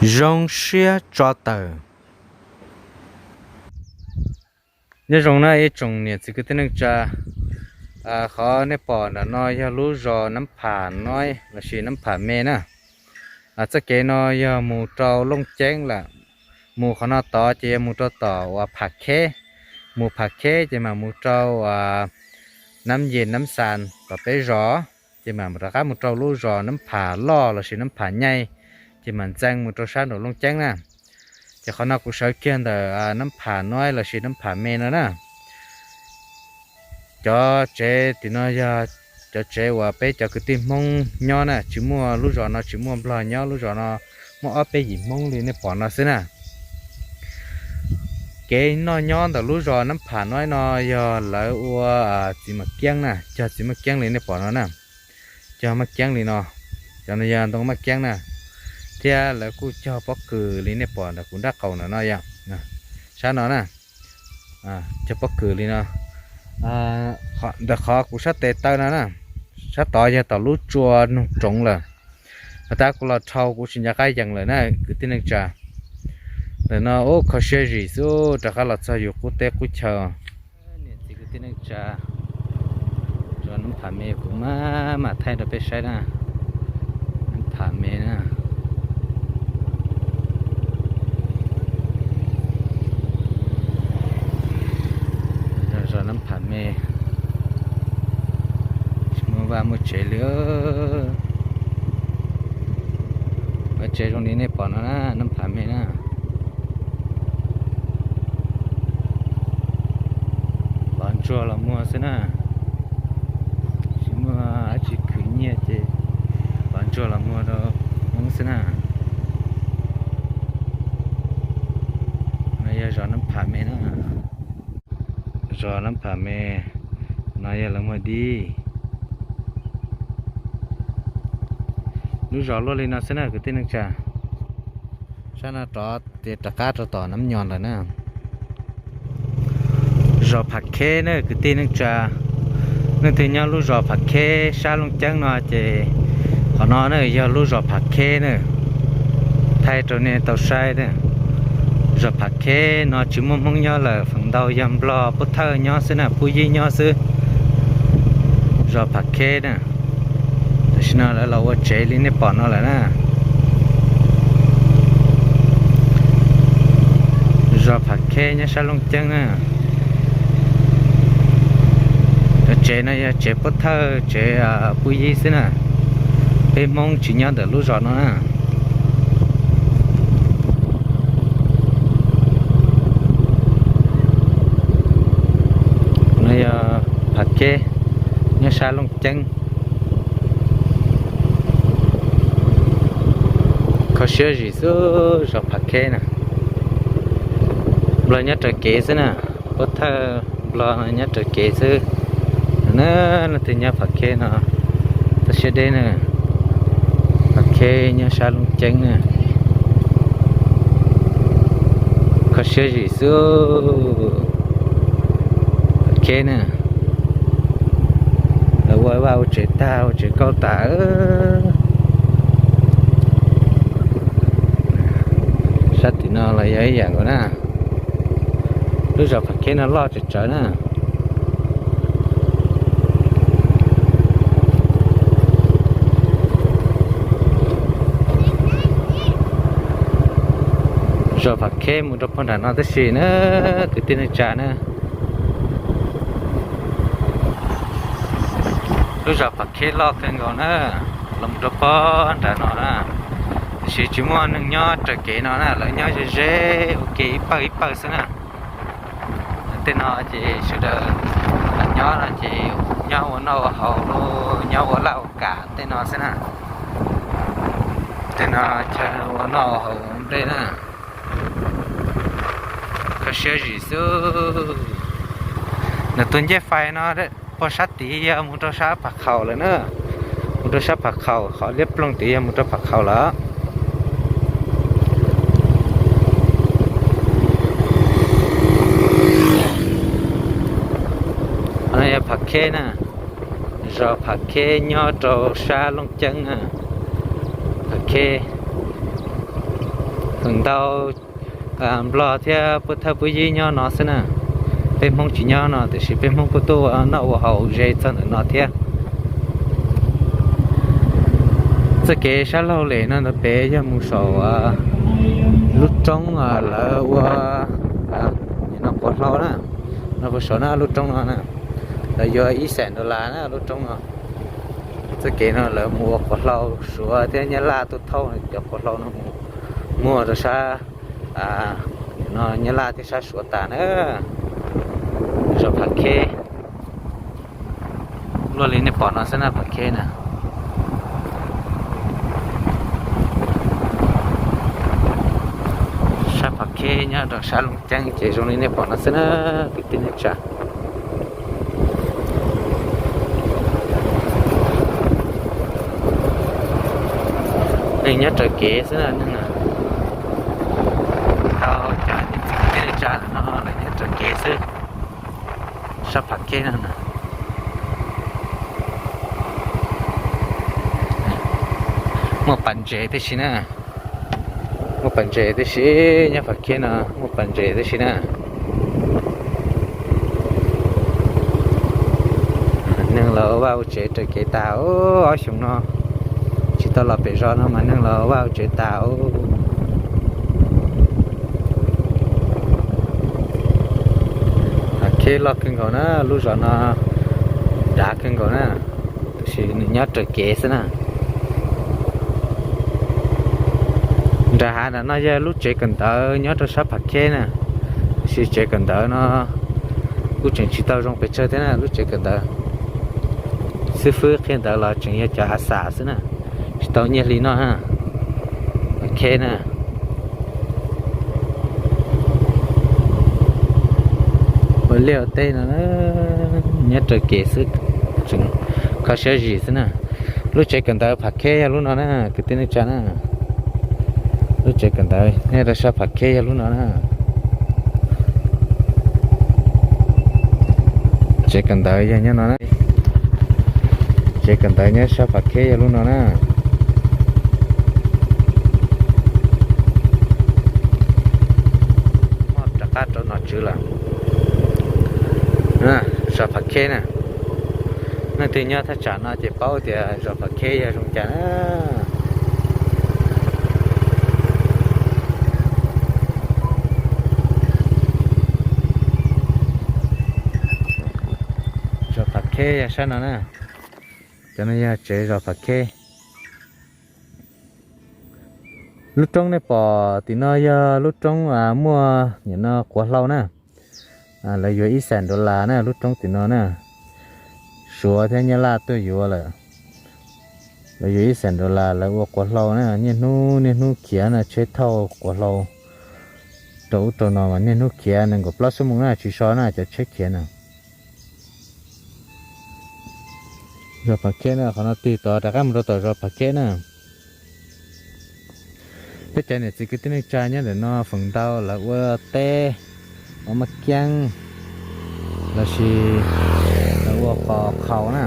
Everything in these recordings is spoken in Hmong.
Zoo siab tso tawm. Nyob zoo na ib tsoom niam txiv kwv tij neej tsa, qhov nej pom nram no yog lub zos Nab Pham Noib lossis Nab Pham Me na. Txoj kev no yog mus rau Looj Ceeb lawm, mus qhov no tod ces yog mus rau tom uas Pham Kheb, mus Pham Kheb ces mam mus rau Nab Yes Nab Xas tom peb zos, ces mam rov qab mus rau lub zos Nab Pham Loj lossis Nab Pham Nyaij, ces mam ntxeev mus rau sab nraum Looj Ceeb na. Ces qhov no kuv sawv kiag ntawm Nab Pham Noib lossis Nab Pham Me no na. Cov tsev tim no yog cov tsev uas peb cov kwv tij Hmoob nyob na, tsis muaj, lub zos no tsis muaj Nplog nyob, lub zos no muaj ob peb yim Hmoob li nej pom no xwb na. Kev noj nyob ntawm lub zos Nab Pham Noib no yog lawv ua txiv maj kiab na, cog txiv maj kiab li nej pom no na. Cog maj kiab li no, cov no yog ntoo maj kiab na, thiab lawv kuj cog pob kws li nej pom ntawm kuv nrab qaum ntawm no yom, sab no na, cog pob kws li no. Ntawm qhov kuv sab tes taw no na, sab tod yog tom lub tsua noog roov lawm. Has tas kuv los dhau kuv tsis nco qab yees lawm na kwv tij neej tsa. Ntawm no ub kho siab zim xwb rov qab los txog yus qub teb qub chaw. Niam txiv kwv tij neej tsa, zos Nab Pham Me kuv mam mam thaij rau peb saib na. Nab Pham Me na, zos Nab Pham Me, tsis muaj vaj muaj tsev li. Vaj tsev zoo li nej pom no na, Nab Pham Me na. Pov ntsuag los muag xwb na, tsis muaj dab tsi khwv nyiaj ces pov ntsuag los muag rau Hmoob xwb na. No yog zos Nab Pham Me na, zos Nab Pham Me, no yog lawv muag dib. Lub zos luaj li no xwb na kwv tij neej tsa. Sab no rov, rov qab rau tom Nab Nyos lawm na. Zos Pham Kheb na kwv tij neej tsa, leej twg nyob lub zos Pham Kheb sab Looj Ceeb no ces qhov no na yog lub zos Pham Kheb na. Thaij rau nej tau saib na, zos Pham Kheb no tsis muaj Hmoob nyob lawm, feem ntau yog Nplog Pub Thawj nyob xwb na, Pub Yib nyob xwb. Zos Pham Kheb na, tam sim no lawv los ua tsev li nej pom no lawm na. Zos Pham Kheb nyob sab Looj Ceeb na. Cov tsev no yog tsev Pub Thawj, tsev Pub Yib xwb na. Peb Hmoob tsis nyob ntawm lub zos no na. No yog Pham Kheb nyob sab Looj Ceeb. Kho siab zim xwb zos Pham Kheb na. Nplog nyob raws kev xwb na, Pub Thawj Nplog nyob raws kev xwb. Na, leej twg nyob Pham Kheb no txhob siab deb na. Pham Kheb nyob sab Looj Ceeb na. Kho siab zim xwb. Pham Kheb na, lawv ua vaj ua tsev tag, ua tsev kauj tas. Sab tim no los yog ib yam nkaus na. Lub zos Pham Kheb no loj tsawv tsawv na. Zos Pham Kheb mus rau pog nram no tab sis na, kwv tij neej tsa na. Lub zos Pham Kheb loj kawg nkaus na, los mus rau pog nram no na, tiam sis tsis muaj neeg nyob raws kev no na, lawv nyob ze ze ua ke ib pawg ib pawg xwb na. Tej no ces sawv daws nyob no ces nyob ua noj ua haus, nyob ua laj ua kam tej no xwb na. Tej no chaw ua noj ua haus ua nplej na. Kho siab zim xwb. Nws tus ncej fais no pog sab tid yog mus rau sab Pham Khaum lawm na. Mus rau sab Pham Khaum, qhov liab ploog tid yog mus rau Pham Khaum lawm. Qhov no yog Pham Kheb na, zos Pham Kheb nyob rau sab Looj Ceeb na. Pham Kheb, Feem ntau Nplog thiab pub thawj pub yib nyob no xwb na. Peb Hmoob tsis nyob no tiam sis peb Hmoob kuj tuaj ua noj ua haus ze txog ntawm no thiab. Txoj kev sab laug lem no ntawd pem yog mus saum lub roob lawv ua no quav hlau na. No puag saum na lub roob no na, lawv yuav ib xees dollar na lub roob no. Txoj kev no lawv mus ua quav hlau Suav thiab Nyab Laj tuaj thauj cov quav hlau no mus muag rau sab Nyab Laj thiab sab Suav tas na. Zos Phav Kheb luaj li nej pom no xwb na, Phav Kheb na. Sab Phav Kheb nyob rau sab Looj Ceeb ces zoo li nej pom no xwb na, kwv tij neej tsa. Neeg nyob raws kev xwb na, neeg tau cov kwv tij neej tsa no lawv nyob raws kev xwb. Sab Phav Kheb no na, muaj pas ntses tib si na, muaj pas ntses tib si, nyob Phav Kheb no muaj pas ntses tib si na. Neeg los ua vaj ua tsev raws kev tas, ob xyoos no tsis tau los pem zos no mas neeg los ua vaj ua tsev tas. Phav Kheb loj kawg nkaus na, lub zos no dav kawg nkaus na, tiam sis nws nyob raws kev xwb na. Nram hav nram no yog lub tsev kawm ntawv nyob rau sab Phav Kheb na, tiam sis tsev kawm ntawv no kuj tseem tsis tau zoo pes tsawg thiab na, lub tsev kawm ntawv xib fwb qhia ntawv los tseem yog cov hav xam xwb na, tsis tau nyiaj hli noj na. Phav Kheb na, ua liaj ua teb no nyob raws kev xwb, tseem kho siab zim xwb na. Lub tsev kawm ntawv Phav Kheb yog lub no na, kwv tij neej tsa na. Lub tsev kawm ntawv nyob rau sab Phav Kheb yog lub no na. Tsev kawm ntawv yog nyob no na. Tsev kawm ntawv nyob sab Phav Kheb yog lub no na. Rov qab rau nom tswv lawm. Zos Phav Kheb na, leej twg nyob thaj tsam no ces paub tias zos Phav Kheb yog zoo cas na. Zos Phav Kheb yog sab no na. Cov no yog tsev zos Phav Kheb. Lub roob nej pom tim no yog lub roob muaj nim no quav hlau na. Lawv yuav ib xees dollar na lub roob tim no na. Suav thiab Nyab Laj tuaj yuav lawm. Lawv yuav ib xees dollar lawv ua quav hlau na, niaj hnub niaj hnub khiav na, tsheb thauj quav hlau rau ub rau no mas niaj hnub khiav nees nkaum plaub xuab moos na tsis so na cov tsheb khiav na. Zos Phav Kheb na, qhov no tig tod rov qab mus rau tom zos Phav Kheb na. Peb cov niam txiv kwv tij neej tsa nyob ntawm no feem ntau lawv ua teb, ua maj kiab, lossis lawv ua qos qhaus na,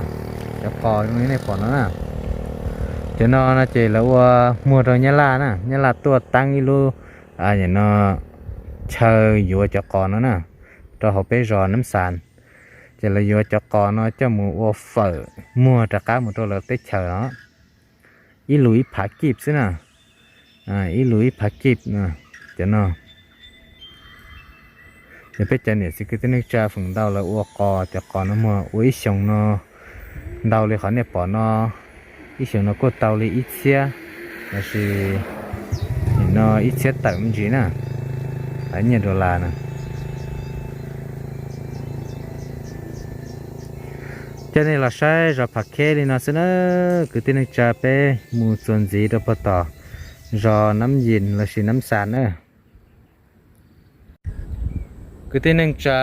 cov qos zoo li nej pom no na. Cov no no ces lawv ua muag rau Nyab Laj na, Nyab Laj tuaj teeb ib lub, nim no, chaw yuav cov qos no na, rau hauv peb zos Nab Xas. Ces lawv yuav cov qos no coj mus ua fawm muag rov qab mus rau lawv teb chaws os. Ib lus ib phav kib xwb na, ib lus ib phav kib. Cov no, ces peb cov niam txiv kwv tij neej tsa feem ntau lawv ua qos, cov qos no muag ua ib xyoos no ntau li qhov nej pom no, ib xyoos no kuj tau li ib txhiab, lossis nim no ib txhiab tawm me ntsis na, nyiaj dollar na. Coj nej los saib zos Phav Kheb li no xwb na, kwv tij neej tsa, peb mus txuas ntxiv rau puag tom zos Nab Yis lossis Nab Xas na. Kwv tij neej tsa,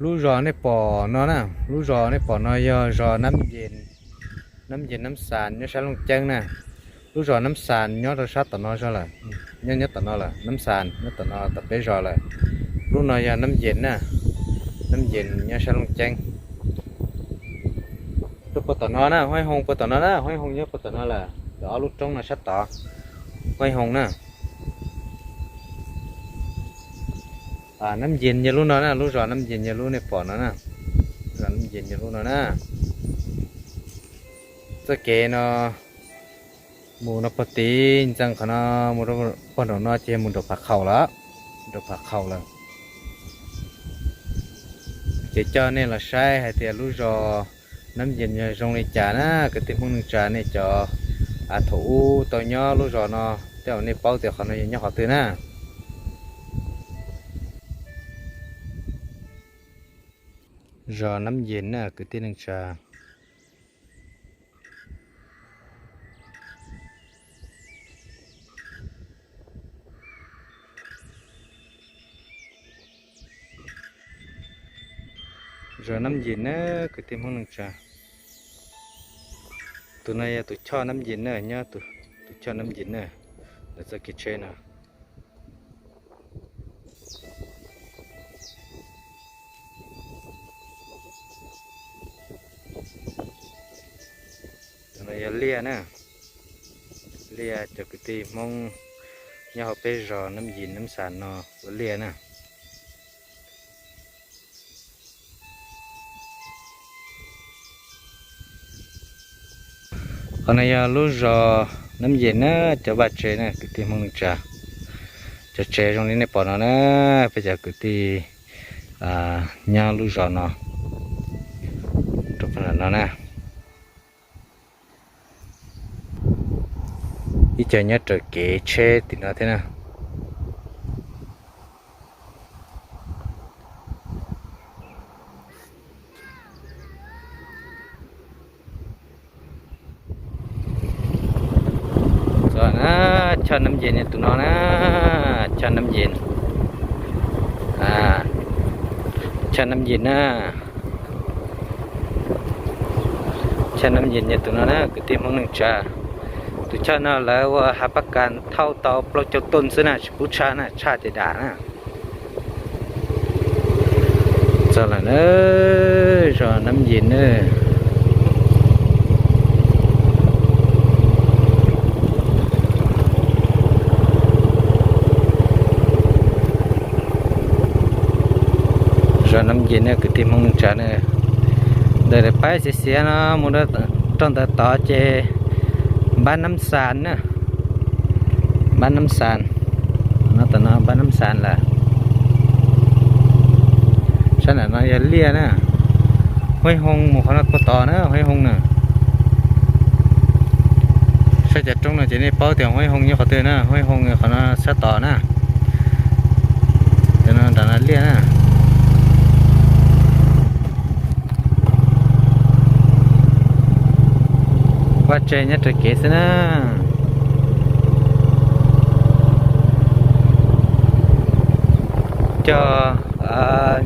lub zos nej pom no na, lub zos nej pom no yog zos Nab Yis, Nab Yis Nab Xas nyob sab Looj Ceeb na. Lub zos Nab Xas nyob rau sab tom no zog lawm, nyob nyob tom no lawm, Nab Xas nyob tom no tom peb zos lawm. Lub no yog Nab Yis na, Nab Yis nyob sab Looj Ceeb. Rau puag tom no na, Huaib Hoo puag tom no na, Huaib Hoo nyob puag tom no lawm, ob lub roob no sab tod, Huaib Hoo na. Nab Yis yog lub no na, lub zos Nab Yis yog lub nej pom no na. Zos Nab Yis yog lub no na. Txoj kev no mus no pog tid ntxees qhov no mus rau pog nraum no ces mus nraum Phav Qhaum lawm, nraum Phav Qhaum lawm. Ces coj nej los saib hais tias lub zos Nab Yis zoo li cas na kwv tij Hmoob neej tsa, nej cov thaum ub tau nyob lub zos no tej zaum nej paub tias qhov no yog nyob qhov twg na. Zos Nab Yis na kwv tij neej tsa. Zos Nab Yis na kwv tij Hmoob neej tsa. Tus no yog tus choj Nab Yis na, nyob tus choj Nab Yis na, ntawm txoj kev tsheb no. Tus no yog liaj na, liaj cov kwv tij Hmoob nyob hauv peb zos Nab Yis Nab Xas no ua liaj na. Qhov no yog lub zos Nab Yis na, cov vaj tse na kwv tij Hmoob neej tsa. Cov tsev zoo li nej pom no na, peb cov kwv tij nyob lub zos no, rau no na. Ib co nyob raws kev tsheb tim no thiab na. Choj Nab Yis yog tus no na, choj Nab Yis, choj Nab Yis na, choj Nab Yis yog tus no na kwv tij Hmoob neej tsa. Tus choj no lawv ua hav pab kas thauj tau plaub caug tuj xwb na, tsis pub tshaj na, tshaj ces dam na. Txog lawm na, zos Nab Yis na. Zos Nab Yis na kwv tij Hmoob neej tsa na. Ntawm pab xiav xiav no mus rau ntawm tod ces Npab Nab Xas na. Npab Nab Xas, no tom no Npab Nab Xas lawm. Sab nram no yog liaj na. Huaib Hoo mus qhov no puag tod na, Huaib Hoo na. Saib cov roob no ces nej paub tias Huaib Hoo nyob qhov twg na, Huaib Hoo qhov no sab tod na. Cov no nram no liaj na. Vaj tse nyob raws kev xwb na. Cog,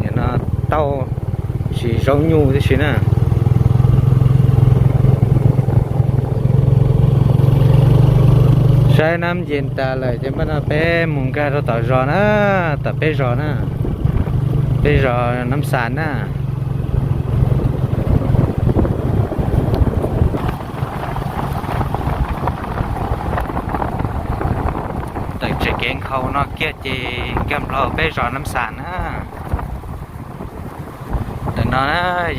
nim no tauj tsis zaub nyuj tib si na. Saib Nab Yis tas lawm ces npaj no peb mus nkag rau tom zos na, tom peb zos na, peb zos Nab Xas na. Tawm tsev kev nkhaus no kiag ces nkag nplho peb zos Nab Xas na. Ntawm no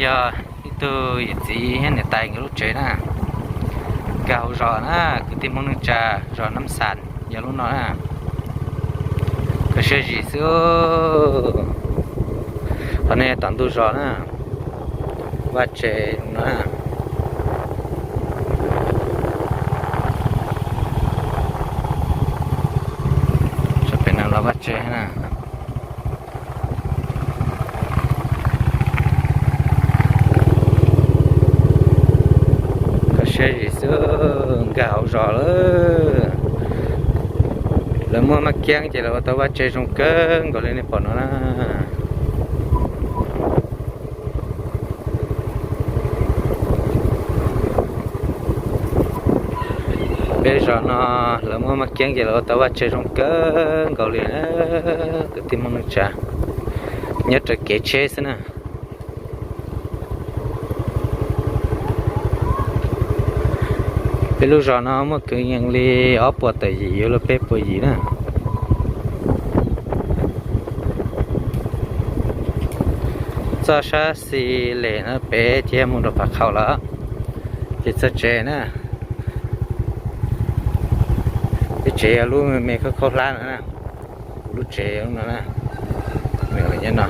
yog ib tug yawm txiv thiab niam tais nkawd lub tsev na. Nkag hauv zos na, kwv tij Hmoob neej tsa, zos Nab Xas yog lub no na. Koj siab zim xwb. Qhov no yog tom ntug zos na, vaj tse no na. Pem no los vaj tse na. Koj siab zim xwb, nkag hauv zos lawm. Lawv muaj maj kiab ces lawv ua tau vaj tse zoo kawg nkaus li nej pom no na. Peb zos no lawv muaj maj kiab ces lawv ua tau vaj tse zoo kawg nkaus li na, kwv tij Hmoob neej tsa, nyob raws kev tsheb xwb na. Peb lub zos no muaj kwv yees li ob puas tawm yim yuav luag peb puas yim na. Txog sab Xis Les no pem ces mus rau Phav Khau lawm. Ces txog tsev na. Peb tsev yog lub me me khaub khaub hlab no na. Kuv lub tsev no na. Nyob no.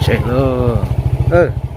Tsev lauj.